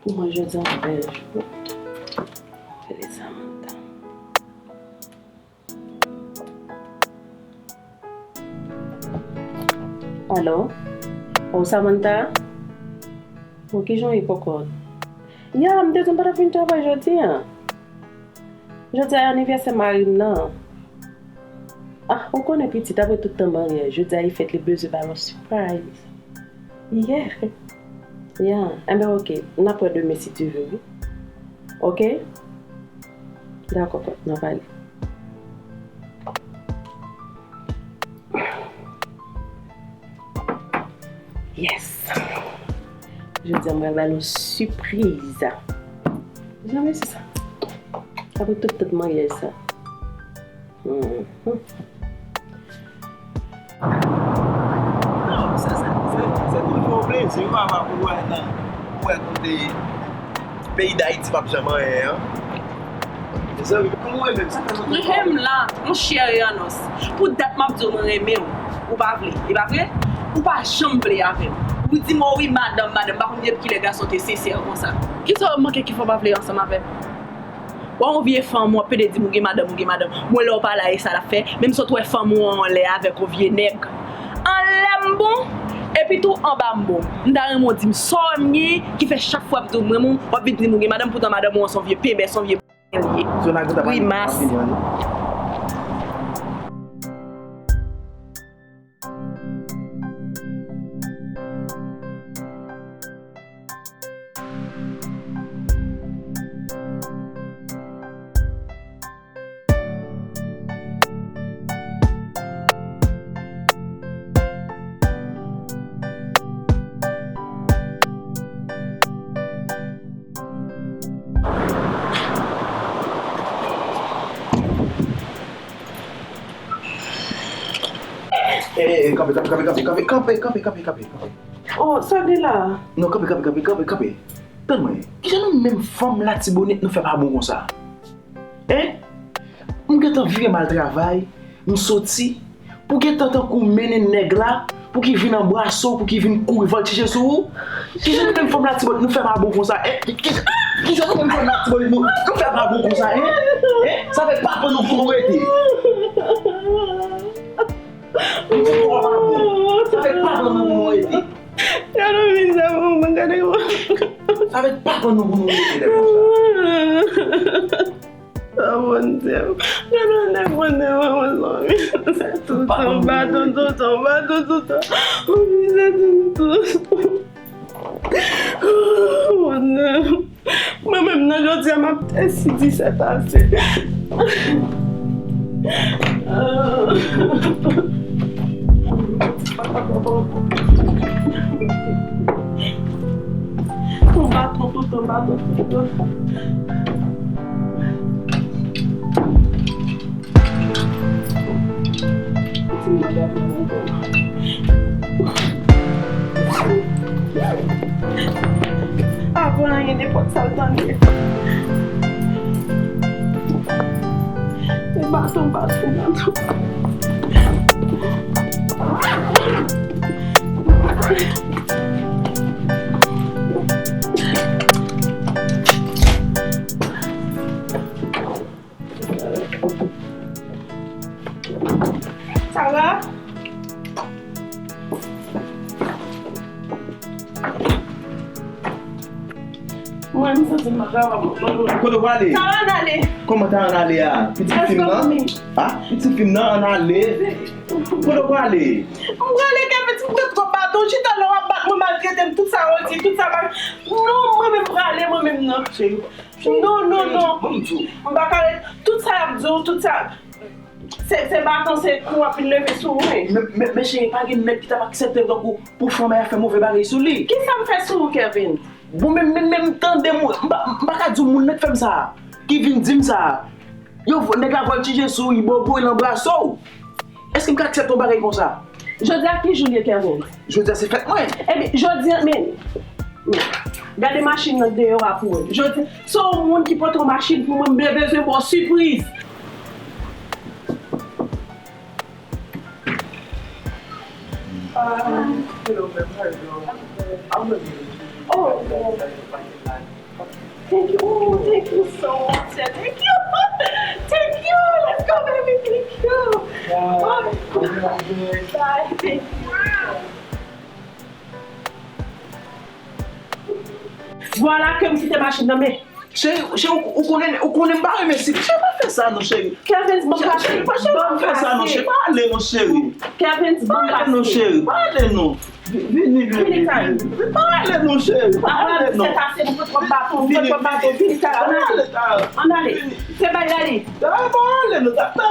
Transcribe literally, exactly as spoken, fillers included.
Pou mwen, jodi a yon bèl jou. Rele Samantha. Alo? O, Samantha? O, kijan w ye, kòkòt? Ya, m te di m pa t ap vin travay jodi a. Jodi a anivèsè mari m nan. Ah, ou konnen pitit, apre tout tan maryaj, jodi a e fèt, li bezwen ba yon surprise. Yeah. Yeah. Enben, oke. N ap wè demen si Dye vle, wi. Oke? Dakò, n ap pale. Yes! Jodi a, m pral ba l yon sipriz. Janm wè sa. Apre tout tan maryaj sa. Mhm. Se, se, se, se toujou yon plezi, wi, papa, pou wè nan, pou wè kote peyi Dayiti p ap janm anyen an. Mezanmi, kòman w ye menm? Sa fè lontan. Mwen menm la, monchè Eyanòs, pou dat m ap di w mwen renmen w, ou pa vle, e pa vre? Ou pa janm vle avè m. Ou di m, o wi, madanm, madanm, m pa konn depi kilè gason te sensè konsa. Kisa w manke ki fè w pa vle ansanm avè m? Wè yon vye fanm, w ap pede di m ou gen madanm, ou gen madanm. Bon, lè w pa la, e sa l ap fè? Menm sot wè fanm ou an anlè avèk yon vye nèg. Anlè m bon, epi tou anba m bon. M ta renmen w di m sa w wè m gen, ki fè chak fwa m di w m renmen w, w ap vin di m ou gen madanm, poutan madanm ou an se yon vye penbè, se yon vye l ye. Grimas. Eh, eh, eh, kanpe, kanpe, kanpe, kanpe, kanpe, kanpe, kanpe, kanpe, kanpe, kanpe. Oh, sa gen la? Non, kanpe, kanpe, kanpe, kanpe, kanpe. Tann mwen, kijan nou menm fanm Latibonit nou fè pa bon konsa? Hein? M gentan vire m al travay, m soti, pou gentan tankou mennen nèg la, pou ki vin anbrase w, pou ki vin kouri vòltije sou ou. Kijan nou menm fanm Latibonit nou fè pa bon konsa, hein? Ki, ki, kijan nou menm fanm Latibonit nou, nou fè pa bon konsa, hein? Hein? Sa fè pa bon nou pou nou rete. Nou fè pa bon. Sa fè pa bon nou pou nou rete. Gade mizè pou mwen, gade mwen. Sa fè pa bon nou pou nou rete lè konsa. Oh, Bondye. Gade nèg mwen, mwen, mwen, mwen. Se toutan baton, toutan baton, toutan. Oh, mizè, toutan. Oh, Bondye. Mwen menm nan jodi a m ap tèt si disèt ase. Yon baton toutan, baton toutan. Avan anyen, nenpòt sa l tande. Se baton, baton, baton. Sara? Mwen, m santi m pa kapab ankò. Kote w prale? Sara, ann ale. Kòman ta ann ale a? Pitit fi m nan? A, pitit fi m nan, ann ale. Kote w prale? M prale, Kevin, ti m pran twòp baton, chita la w ap bat mwen, maltrete m, tout sa w di, tout sa pa. Non, mwen menm prale, mwen menm nan. Cheri, Non, non, non. Ban m di w. M pa ka ret. Tout sa y ap di w, tout sa. Se, se baton, se kou w ap vin leve sou ou, wi. Men, men, men cheri, pa gen nèg ki t ap aksepte tankou pou fanm a fè move bagay sou li. Kisa m fè sou ou, Kevin? Bon, men, men, men m tande m, m pa, m pa ka di w moun nan k fè m sa, ki vin di m sa. Yo, nèg la vòltije sou ou, li bobo, li anbrase w. Èske m ka aksepte yon bagay konsa? Jodi a ki jou l ye, Kevin? Jodi a se fèt mwen. Ebyen, jodi a, men, men, gade machin nan deyò a pou mwen. Jodi, se yon moun ki pote yon machin pou mwen, m bezwen ba w sipriz. Ah, hello, babe. How are you? I'm good. Oh, oh. Thank you. Oh, thank you so much. Thank you. Thank you. Let's go, baby. Thank you. Bye. Bye. Thank you. Vwala ke m kite machin nan, men. Cheri, cheri, ou, ou konnen, ou konnen m pa renmen si. Cheri, pa fè sa non, cheri. Kevin, ban m pase. Cheri, pa, cheri, pa fè sa non, cheri. Pa ale non, cheri. Kevin, ban m pase. Pa ale non, cheri. Pa ale non. Vini, vini, vini. Pa ale non, cheri. Pa ale non. Apa, se pase, m pran twòp baton, m pran twòp baton. Vini, tata, ann ale. Ann ale. Se bagay la ye. Pa ale non, tata.